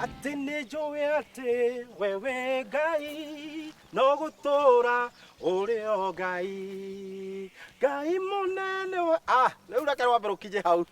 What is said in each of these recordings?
Atĩ nĩ njũĩ atĩ wewe Ngai no gũtũra ũrĩ o Ngai. Ngai mũnene wa ah, rĩu reke rwambe rũkinye hau.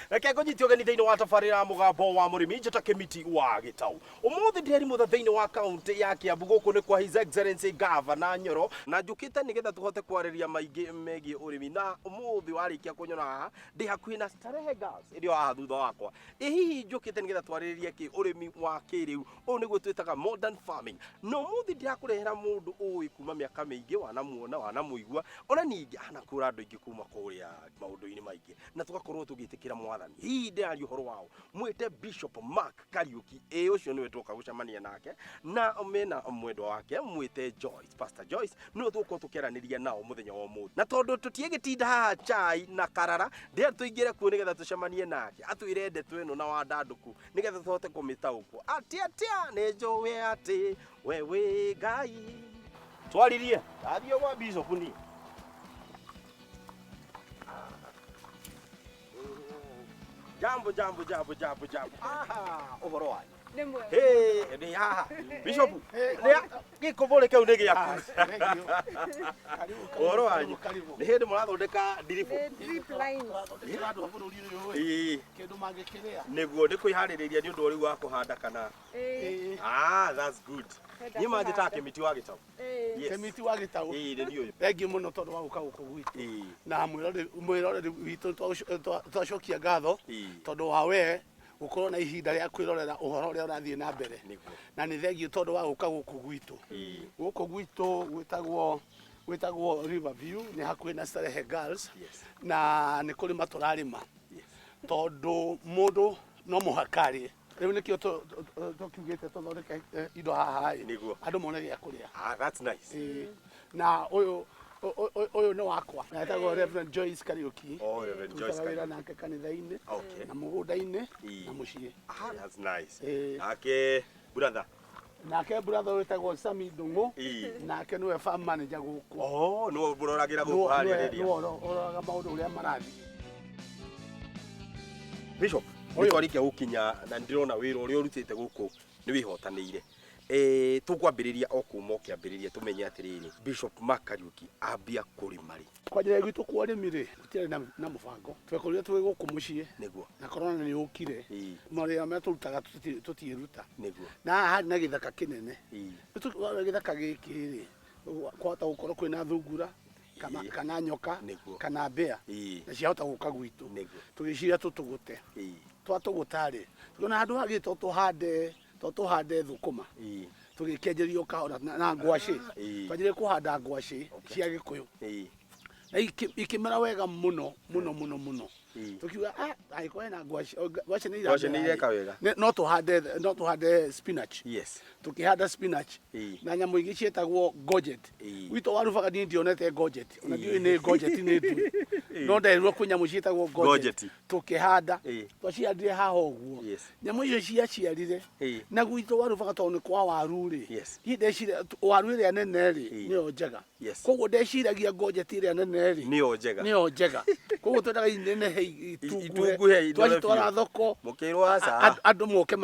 Reke ngũnyite ũgeni thĩinĩ wa tabarĩra ya Mũgambo wa Mũrĩmi, njĩta Kĩmiti wa Gĩtaũ. Ũmũthĩ ndĩrĩ mũtha thĩinĩ wa kaũntĩ ya Kiambu, gũkũ nĩ kwa His Excellency Governor Nyoro, na njũkĩte nĩgetha tũhote kwarĩria maingĩ megiĩ ũrĩmi. Na ũmũthĩ warĩkia kũnyona haha, ndĩ hakuhĩ na Starehe Girls ĩrĩ o haha thutha wakwa. Ĩ hihi njũkĩte nĩgetha twarĩrĩrie kĩ ũrĩmi wa kĩrĩu, ũyũ nĩguo twĩtaga modern farming. Na ũmũthĩ ndĩrakũrehera mũndũ ũĩ kuma mĩaka mĩingĩ, wanamuona, wanamũigua, ona ningĩ anakũra andũ aingĩ kuma kũrĩa maũndũ-inĩ maingĩ, na tũgakorwo tũgĩtĩkĩra Mwathani. Hihi ndĩraria ũhoro waũ? Mwĩte Bishop Mark Kariuki. Ĩ ũcio nĩwe twoka gũcemania nake, na mena mwendwa wake mwĩte Joyce, Pastor Joyce, nĩwe tũgũkorwo tũkĩaranĩria nao mũthenya wa ũmũthĩ. Na tondũ tũtiĩgĩtinda haha chai na karara, ndĩrenda tũingĩre kuo nĩgetha tũcemanie nake, atwĩre ndeto ĩno na wandandũku nĩgetha tũhote kũmĩtaũkwo. Atĩ atĩa nĩ njũĩ atĩ we wĩ Ngai. Twaririe, ndathiĩ gwa Bishop niĩ. Jambo, jambo, jambo, jambo, jambo. Aha, ũhoro wanyu. Nĩ mwega. Hey, nĩ haha. Bishop, nĩ gĩkũbũrĩ kĩu nĩ gĩaku. Ũhoro wanyu. Nĩ hĩndĩ mũrathondeka ndiribũ. Nĩ drip lines. Andũ a bũrũri ũyũ ĩ, Ĩĩ, kĩndũ mangĩkĩrĩa. nĩguo nĩ kwĩharĩrĩria nĩ ũndũ ũrĩu wa kũhanda kana. Ĩĩ. Ah, that's good. Kwenda Niĩ manjĩtaga kũhanda. Kĩmiti wa Gĩtaũ. Ĩĩ. Yes. Kĩmiti wa Gĩtaũ. Ĩĩ, nĩ niĩ ũyũ. Thengiũ mũno tondũ wa gũka gũkũ gwitũ. Ĩĩ. Na mwĩroreri witũ twacokia ngatho Ĩĩ. tondũ wa we gũkorwo na ihinda rĩa kwĩrorera ũhoro ũrĩa ũrathiĩ na mbere. Nĩguo. Na nĩ thengiũ tondũ wa gũka gũkũ gwitũ. Ĩĩ. Gũkũ gwitũ gwĩtagwo Riverview, nĩ hakuhĩ na Starehe Girls. Yes. Na nĩ kũrĩma tũrarĩma. Yes. Tondũ mũndũ no mũhaka arĩe. Rĩu nĩkĩo tũkiugĩte tũthondeke indo haha ĩ. Nĩguo. Andũ mone gĩa kũrĩa. Ah, that's nice. Ĩĩ. Na ũyũ ũyũ nĩ wakwa. Etagwo Reverend Joyce Kariuki. Oh, Reverend Joyce Tũrutaga wĩra Kariuki. nake kanitha-inĩ Okay. na mũgũnda-inĩ Ĩĩ. na mũciĩ. Ah, that's nice. Ĩĩ. Nake brother. Nake brother wĩtagwo Sami Ndung'u. Ĩĩ. Nake nĩwe farm manager gũkũ. Oh, nĩwe ũroragĩra gũkũ harĩa rĩrĩa. Nĩwe ũroraga maũndũ ũrĩa marathiĩ. Bishop, nĩ twarĩkia gũkinya na ndĩrona wĩra ũrĩa ũrutĩte gũkũ nĩ wĩhotanĩire. Eh, tũkwambĩrĩria o kuma ũkĩambĩrĩria tũmenye atĩrĩrĩ, Bishop Mark Kariuki ambia kũrĩma rĩ? Kwanjĩrĩria gwitũ kwa ũrĩmi rĩ, gũtiarĩ na mũbango. Twekorire twĩ gũkũ mũciĩ. Nĩguo. Na corona nĩ yũkire. Ĩĩ. Mawĩra marĩa tũrutaga tũtiĩruta. Nĩguo. Na haha harĩ na gĩthaka kĩnene. Ĩĩ. Rĩu gĩthaka gĩkĩ rĩ, kwahota gũkorwo kwĩna thungura, Ĩĩ. kana nyoka, Nĩguo. kana mbĩa. Ĩĩ. Na ciahota gũka gwitũ. Nĩguo. Tũgĩciria tũtũgũte. Ĩĩ. Twatũgũta rĩ, tũkĩona handũ hangĩ to tũhande thũkũma. Ĩĩ. Tũgĩkĩanjĩrĩria o kahora na ngwacĩ. Ĩĩ. Twanjĩrĩria kũhanda ngwacĩ Okay. cia Gĩkũyũ. Ĩĩ. Na ikĩmera wega mũno mũno mũno mũno. Ĩĩ. Tũkiuga, ah, angĩkorwo hena ngwacĩ, o, ngwacĩ nĩ Ngwacĩ nĩ iramera ireka rĩ, wega. no tũhande spinach. Yes. Tũkĩhanda spinach. Ĩĩ. Na nyamũ ingĩ ciĩtagwo courgette. Ĩĩ. Gwitũ Warubaga niĩ ndionete courgette. Ona Ĩĩ. ndiũĩ nĩ courgette nĩ ndũ. Ĩĩ. No nderirwo kwĩ nyamũ ciĩtagwo courgette. Courgette. Tũkĩhanda. Ĩĩ. Twacihandire haha ũguo. Yes. Nyamũ icio ciaciarire. Ĩĩ. Na gwitũ Warubaga tondũ nĩ kwa waru rĩ. Yes. Niĩ ndeciria waru ĩrĩa nene rĩ, Ĩĩ. nĩyo njega. Yes. Koguo ndeciragia courgette ĩrĩa nene rĩ, Nĩyo njega. nĩyo njega. Koguo twendaga inenehe itunguhe. Itunguhe, inore Twacitwara biũ. thoko. Mũkĩrwo aca. Andũ moke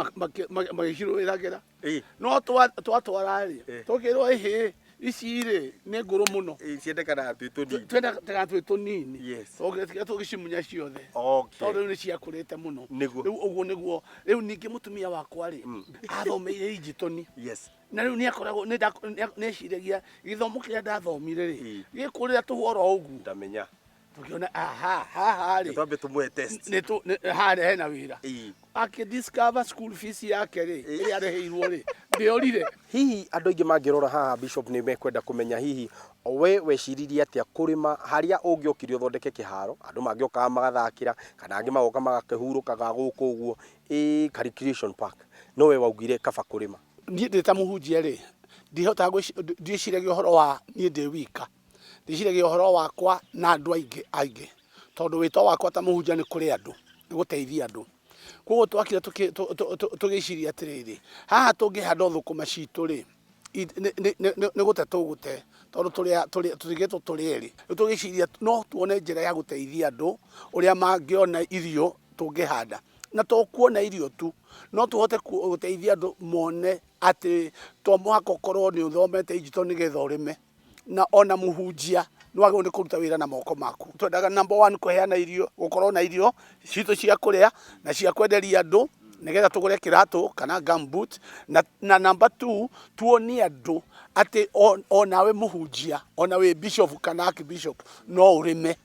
magĩcirũĩragĩra. Ĩĩ. No twatwara rĩ, Ĩĩ. tũkĩrwo ĩhĩ, ici rĩ nĩ ngũrũ mũno. Ĩĩ, ciendekanaga twĩ tũnini. Twendekaga twĩ tũnini. Yes. Tũgĩtiga tũgĩcimunya ciothe. Okay. Tondũ rĩu nĩ ciakũrĩte mũno. Nĩguo. Rĩu ũguo nĩguo, rĩu ningĩ mũtumia wakwa rĩ, athomeire Ijitoni. Yes. Na rĩu nĩ akoragwo, nĩ nĩ eciragia gĩthomo kĩrĩa ndathomire rĩ, Ĩĩ. gĩkũrĩra tũhũ oro ũguo. Ndamenya. Tũkĩona aha, haha rĩ. Twambe tũmũhe test. Nĩ tũ, nĩ, haha hena wĩra. Ĩĩ. Akĩ discover school fees yake rĩ, ĩrĩa arĩhĩirwo rĩ, ndĩorire. Hihi andũ aingĩ mangĩrora haha Bishop nĩ mekwenda kũmenya hihi we weciririe atĩa kũrĩma harĩa ũngĩokire ũthondeke kĩharo, andũ mangĩokaga magathakĩra kana angĩ magoka magakĩhurũkaga gũkũ ũguo, ĩ ka recreation park, no we waugire kaba kũrĩma. Niĩ ndĩ ta mũhunjia rĩ, ndihotaga ndiĩciragia ũhoro wa niĩ ndĩ wika, ndĩciragia ũhoro wakwa na andũ aingĩ aingĩ, tondũ wĩto wakwa ta mũhunjia nĩ kũrĩ andũ, nĩ gũteithia andũ. Koguo twakire tũgĩciria atĩrĩrĩ, haha tũngĩhanda o thũkũma citũ rĩ, nĩ gũte tũgũte, tondũ tũtigĩtwo tũrĩ erĩ. Rĩu tũgĩciria no tuone njĩra ya gũteithia andũ ũrĩa mangĩona irio tũngĩhanda. Na to kuona irio tu, no tũhote gũteithia andũ mone atĩ to mũhaka ũkorwo nĩ ũthomete digital nĩgetha ũrĩme. Na ona mũhunjia nĩ wagĩrĩirwo nĩ kũruta wĩra na moko maku. Twendaga number one kũheana irio, gũkorwo na irio citũ cia kũrĩa na cia kwenderia andũ nĩgetha tũgũre kĩratũ kana gumboot. Na number two, tuonie andũ atĩ onawe mũhunjia, ona wĩ bishop kana archbishop no ũrĩme.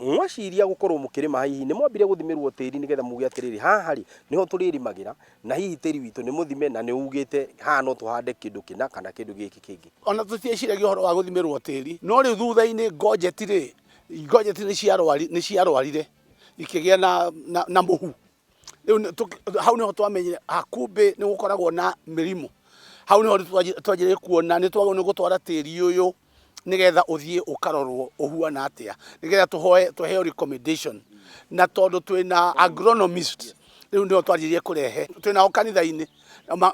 Mwaciria gũkorwo mũkĩrĩma hihi nĩ mwambire gũthimĩrwo tĩri nĩgetha muge atĩrĩrĩ, haha rĩ nĩho tũrĩrĩmagĩra na hihi tĩri witũ nĩ mũthime na nĩ ugĩte haha no tũhande kĩndũ kĩna kana kĩndũ gĩkĩ kĩngĩ? Ona tũtieciragia ũhoro wa gũthimĩrwo tĩri, no rĩu thutha-inĩ ngonjeti rĩ, ngonjeti nĩ ciarwarire ikĩgĩa na mũhu. Rĩu hau nĩho twamenyire kumbe nĩ gũkoragwo na mĩrimũ. Hau nĩho twanjirie kuona nĩ twagĩrĩirwo nĩ gũtwara tĩri ũyũ nĩgetha ũthiĩ ũkarorwo ũhuana atĩa, nĩgetha tũhoe tũheo recommendation. Na tondũ twĩna agronomist, rĩu nĩo twanjirie kũrehe, twĩnao kanitha-inĩ,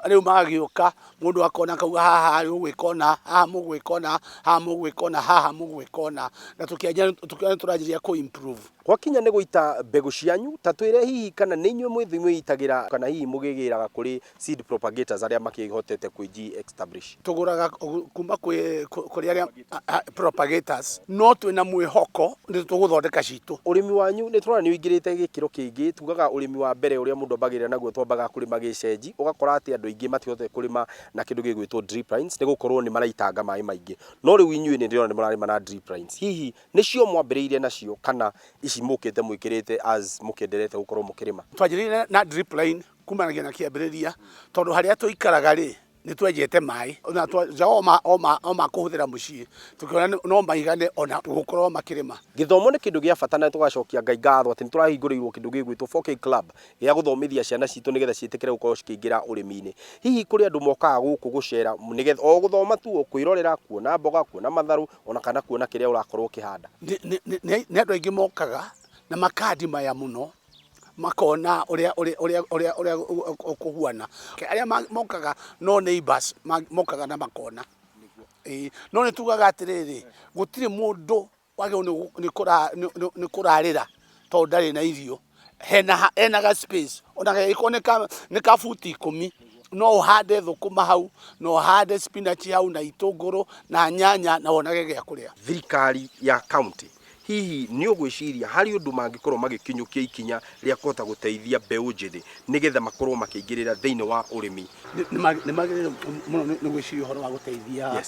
rĩu magagĩũka, mũndũ akona akauga haha ũgwĩka ũna, haha mũgwĩka ũna, haha mũgwĩka ũna, haha mũgwĩka ũna, na tũkĩanjia tũkĩona nĩ tũranjĩrĩria kũ improve. Gwakinya nĩ gũita mbegũ cianyu, ta twĩre hihi kana nĩ inyuĩ mwĩitagĩra kana hihi mũgĩgĩraga kũrĩ seed propagators arĩa makĩhotete kwĩji establish? Tũgũraga kuma kwĩ kũrĩ arĩa propagators, no twĩna mwĩhoko nĩ tũgũthondeka citũ. Ũrĩmi wanyu nĩ tũrona nĩ ũingĩrĩte gĩkĩro kĩngĩ, tugaga ũrĩmi wa mbere ũrĩa mũndũ ambagĩrĩra naguo twambaga kũrĩma gĩcenji, ũgakora atĩ andũ aingĩ matihotete kũrĩma na kĩndũ gĩgwĩtwo drip lines nĩ gũkorwo nĩ maraitanga maĩ maingĩ. No rĩu inyuĩ nĩ ndĩrona nĩ mũrarĩma na drip lines, hihi nĩcio mwambĩrĩirie nacio kana ici mũkĩte mwĩkĩrĩte as mũkĩenderete gũkorwo mũkĩrĩma? Twanjĩrĩirie na drip line kumanagia na kĩambĩrĩria, tondũ harĩa tũikaraga rĩ, nĩ twenjete maĩ na twenjaga o ma kũhũthĩra mũciĩ, tũkĩona no maigane ona gũkorwo makĩrĩma. Gĩthomo nĩ kĩndũ gĩa bata na tũgacokia Ngai ngatho atĩ nĩ tũrahingũrĩirwo kĩndũ gĩgwĩtwo 4K Club gĩa gũthomithia ciana citũ nĩgetha ciĩtĩkĩre gũkorwo cikĩingĩra ũrĩmi-inĩ. Hihi kũrĩ andũ mokaga gũkũ gũcera nĩgetha o gũthoma tu, o kwĩrorera, kuona mboga, kuona matharũ ona kana kuona kĩrĩa ũrakorwo ũkĩhanda? Nĩ andũ aingĩ mokaga na makandi maya mũno, makona ũrĩa ũrĩa ũrĩa ũrĩa ũrĩa kũhuana. Arĩa mokaga no neighbors mokaga na makona. Ĩĩ, no nĩ tugaga atĩrĩrĩ, gũtirĩ mũndũ wagĩrĩirwo nĩ kũrarĩra tondũ ndarĩ na irio. Hena ga space ona gangĩkorwo nĩ ka buti 10, no ũhande thũkũma hau, no ũhande spinach hau na itũngũrũ na nyanya na wonage gĩa kũrĩa. Thirikari ya county hihi nĩ ũgwĩciria harĩ ũndũ mangĩkorwo magĩkinyũkia ikinya rĩa kũhota gũteithia mbeũ njĩthĩ nĩgetha makorwo makĩingĩrĩra thĩinĩ wa ũrĩmi? Nĩ magĩrĩire mũno nĩ gwĩciria ũhoro wa gũteithia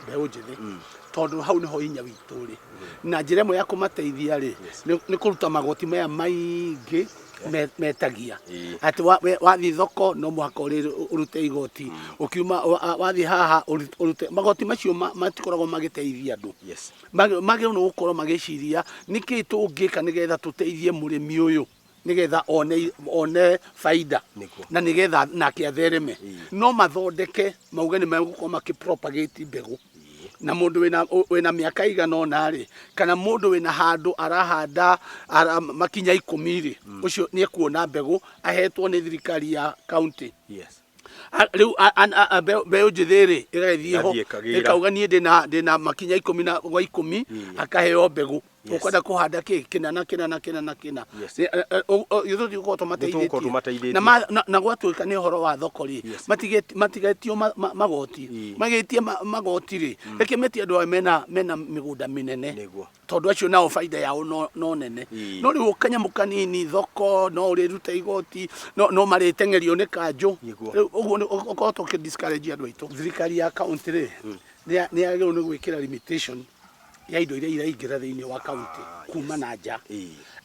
mbeũ njĩthĩ, tondũ hau nĩho hinya witũ ũrĩ. Na njĩra ĩmwe ya kũmateithia rĩ, nĩ kũruta magoti maya maingĩ metagia. Atĩ wathiĩ thoko no mũhaka ũrute igoti, ũkiuma wathiĩ haha ũrute magoti macio, matikoragwo magĩteithia andũ. Magĩrĩirwo nĩ gũkorwo magĩciria nĩkĩ tũngĩka nĩgetha tũteithie mũrĩmi ũyũ nĩgetha one baida na nĩgetha nake athereme. No mathondeke mauge nĩ megũkorwo makĩ propagate mbegũ, na mũndũ wĩna mĩaka igana ũna rĩ, kana mũndũ wĩna handũ arahanda makinya 10 rĩ, ũcio nĩ ekuona mbegũ ahetwo nĩ thirikari ya county. Rĩu mbeũ njĩthĩ rĩ, ĩgagĩthiĩ ho Ĩgathiĩ ĩkagĩra. Ĩkauga niĩ ndĩna makinya 10 na gwa 10, akaheo mbegũ. Ũkwenda kũhanda kĩ kĩna na kĩna na kĩna na kĩna. Ithuĩ tũtigũkorwo tũmateithĩtie. Tũmateithĩtie. Tũmateithĩtie. Na gwatuĩka nĩ ũhoro wa thoko rĩ, matigetio magoti. Magĩtie magoti rĩ, reke metie andũ aya mena mĩgũnda mĩnene, tondũ acio nao baida yao no nene. No rĩu kanyamũ kanini thoko no ũrĩruta igoti, no marĩteng'erio nĩ kanjũ. Rĩu ũguo nĩ ũkorwo tũkĩ discourage andũ aitũ. Thirikari ya county rĩ, nĩ yagĩrĩirwo nĩ gwĩkĩra limitation ya indo iria iraingĩra thĩinĩ wa county kuma na nja.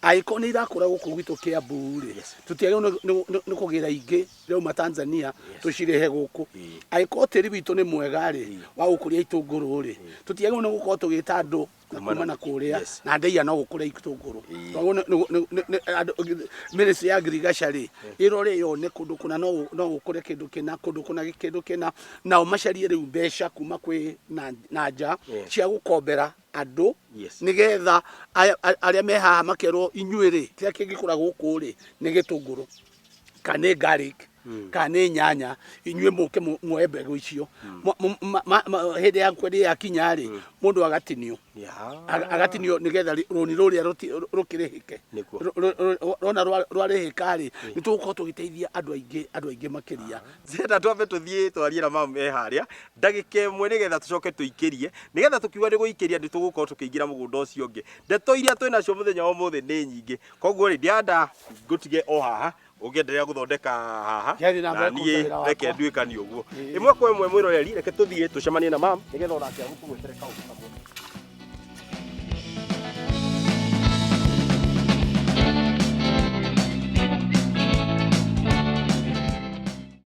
Angĩkorwo nĩ irakũra gũkũ gwitũ Kiambu rĩ, tũtiagĩrĩirwo nĩ kũgĩra ingĩ irauma Tanzania tũcirehe gũkũ. Angĩkorwo tĩri witũ nĩ mwega rĩ, wa gũkũria itũngũrũ rĩ, tũtiagĩrĩirwo nĩ gũkorwo tũgĩta andũ na kuma na kũrĩa na ndeia no gũkũra itũngũrũ. Ministry ya agriculture rĩ, ĩrore yone kũndũ kũna no gũkũre kĩndũ kĩna, kũndũ kũna kĩndũ kĩna, nao macarie rĩu mbeca kuma kwĩ na nja cia gũkombera andũ, nĩgetha arĩa me haha makerwo inyuĩ rĩ, kĩrĩa kĩngĩkũra gũkũ rĩ nĩ gĩtũngũrũ kana nĩ garlic. Kana nĩ nyanya, inyuĩ mũke muoe mbegũ icio. Hĩndĩ ya kwendia yakinya rĩ, mũndũ agatinio. Agatinio nĩgetha rũni rũrĩa rũkĩrĩhĩke. Nĩguo. Rona rwarĩhĩka rĩ, nĩ tũgũkorwo tũgĩteithia andũ aingĩ, andũ aingĩ makĩria. Ndĩrenda twambe tũthiĩ twarie na mamu e harĩa ndagĩka ĩmwe nĩgetha tũcoke tũikĩrie, nĩgetha tũkiuga nĩ gũikĩria nĩ tũgũkorwo tũkĩingĩra mũgũnda ũcio ũngĩ. Ndeto iria twĩ nacio mũthenya wa ũmũthĩ nĩ nyingĩ, koguo rĩ, ndĩrenda ngũtige o haha ũngĩendelea gũthondeka haha. Ngĩathiĩ na na mbere niĩ kũruta wĩra reke wakwa. nduĩkanie ũguo. Ĩmwe kwa ĩmwe mwĩroreri, reke tũthiĩ tũcemanie na mam nĩgetha onake agũkũgwetere kaũndũ kamwe.